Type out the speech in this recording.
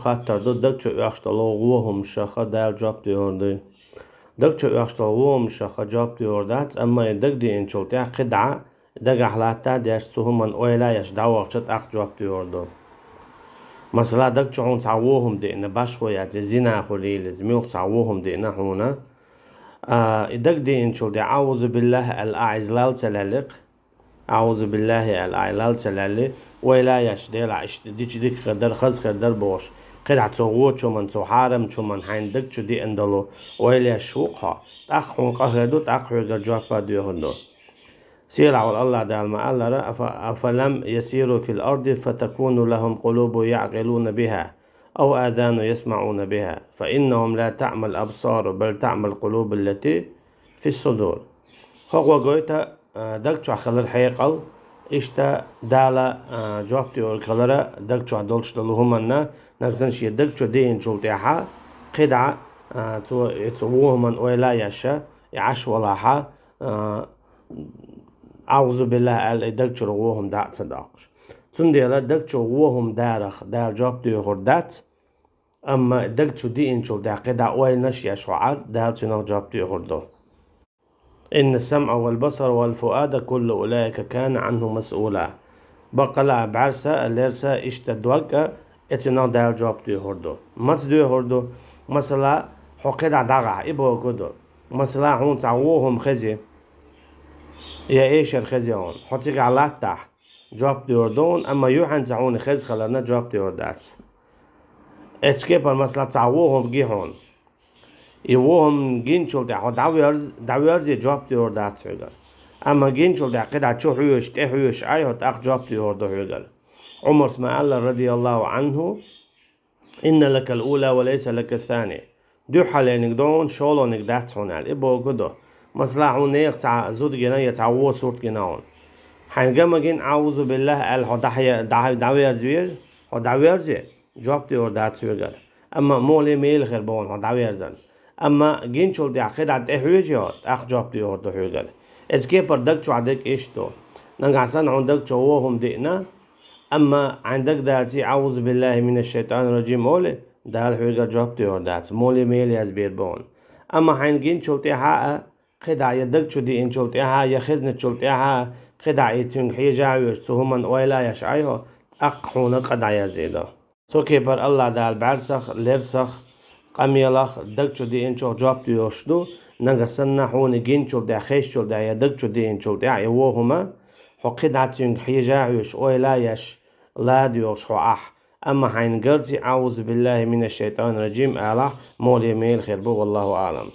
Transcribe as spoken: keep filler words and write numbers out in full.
Паттар ду даг чу оьхуш долу вохамашха Дала жоп доьхур ду. Даг чу оьхуш долу вохамашха жоп доьхур дац, амма и даг диъначул тӀаьхьа кхидӀа дагахь латта а деш, цу хӀуманна ойла а еш дӀавахча, тӀаккха жоп доьхур ду. Масала, даг чу хьуна цхьа вохам диъна, башхо яц, я зина хуьлийла иза, муьлхха цхьа вохам диъна хьуна. А, и даг диъначул тӀаьхьа «АӀузу биллахӀи» аьлла, ахь иза лелла ца лелли-кх. «АӀузу биллахӀи» аьлла, ахь лелла ца лелли, ойла а еш, Дела, иштта дича дика хир дара, хаза хир дара бохуш, кхидӀа цу вочу хӀуманна, цу хьарамчу хӀуманна хьайна даг чу диъна долу ойла еш ву-кх хьо, тӀаккха хьуна къа хир ду, тӀаккха хьоьгара жоп а доьхур ду. Сийлахь волу АллахӀ Дала ма-аллара: «أف-، أفلم يسيروا في الأرض فتكون لهم قلوب يعقلون بها أو آذان يسمعون بها فإنهم لا تعمى الأبصار بل تعمى القلوب التي في الصدور». ХӀокхо гойту, а, даг чохь хилар хьекъал, иштта Дала, а, жоп доьхург хилар даг чохь долуш долу хӀуманна, нагахь санна шен даг чу диъначул тӀаьхьа, кхидӀа, а, цо, и цу вохаман ойла а еш, и Ӏаш валахь, а, «АӀузу биллахӀи» аьлла, и даг чуьра вохам дӀа а ца доккхуш. Цундела даг чу вохам дарах Дала жоп доьхур дац, амма даг чу диъначул тӀаьхьа кхидӀа ойланаш еш хьо Ӏар, Дала цунах жоп доьхур ду. «إن السمع والبصر والفؤاد كل أولئك كان عنه مسؤولا». Баккъала а, бӀаьрса а, лерса а, иштта дог а, и цунах Дала жоп доьхур ду. Маца доьхур ду? Масала, хьо кхидӀа дӀагӀахь, и бохург ду. Масала, хьуна цхьа вохам хези, я эшар хези хьуна, хьо цигахь латтахь, жоп доьхур ду хьуна, амма юьхьанца хьуна хезна хиларна жоп доьхур дац. Эцу кепара, масала, цхьа вохам ги хьуна. И вохам гиначул тӀаьхьа хьо дӀаверз-, дӀаверзе, жоп доьхур дац хьоьгара. Амма гиначул тӀаьхьа кхидӀа чу хьоьжуш, тӀе хьоьжуш Ӏай хьо, тӀаккха жоп доьхур ду хьоьгара. Ӏумара ма-аллара, радияллахӀу ӀанхӀу: «إن لك الأولى وليس لك الثانية». Дуьххьалениг ду хьуна, шолониг дац хьуна аьлла. И бохург ду. Масала, хьуна нехан цхьа зуда гина я цхьа вон сурт гина хьуна. Хьайна ган ма гина, «АӀузу биллахӀи» аьлла, хьо дӀахье-, дӀа-, дӀаверзавера, хьо дӀаверзе, жоп доьхур дац хьоьгара. Амма муха мела хир бу хьуна хьо дӀаверзарна. Амма гиначул тӀаьхьа кхидӀа тӀе хьоьжу хьо, тӀаккха жоп доьхур ду хьоьгара. Эцу кепара даг чохь дерг иштта ду. Нагахь санна хьуна даг чу вохам диъна, амма хьайн дага даций «АӀузу биллахӀи минаш-шайтӀанир-ражим» олий, Дала хьоьгара жоп доьхур дац, муха мела язбийр бу хьуна. Амма хьайна гиначул тӀаьхьа а, кхидӀа я даг чу диъначул тӀаьхьа, я хезначул тӀаьхьа, кхидӀа и цуьнга хьежа а веш, цу хӀуманна ойла а еш Ӏай хьо, тӀаккха хьуна къа дӀаязде ду. Цу кепара АллахӀ Дала бӀаьрсах, лерсах, къамелах, даг чу диъначух жоп доьхуш ду, нагахь санна хьуна гиначул тӀаьхьа, хезначул тӀаьхьа я даг чу диъначул тӀаьхьа и вохам, хьо кхидӀа цуьнга хьежа а хьоьжуш, ойла а еш, ладоьгӀуш хьо ахь. Амма хьайна гарций «АӀузу биллахӀи минаш-шайтӀанир-ражим» алахь, муха мела хир бу, валлахӀу аӀлам.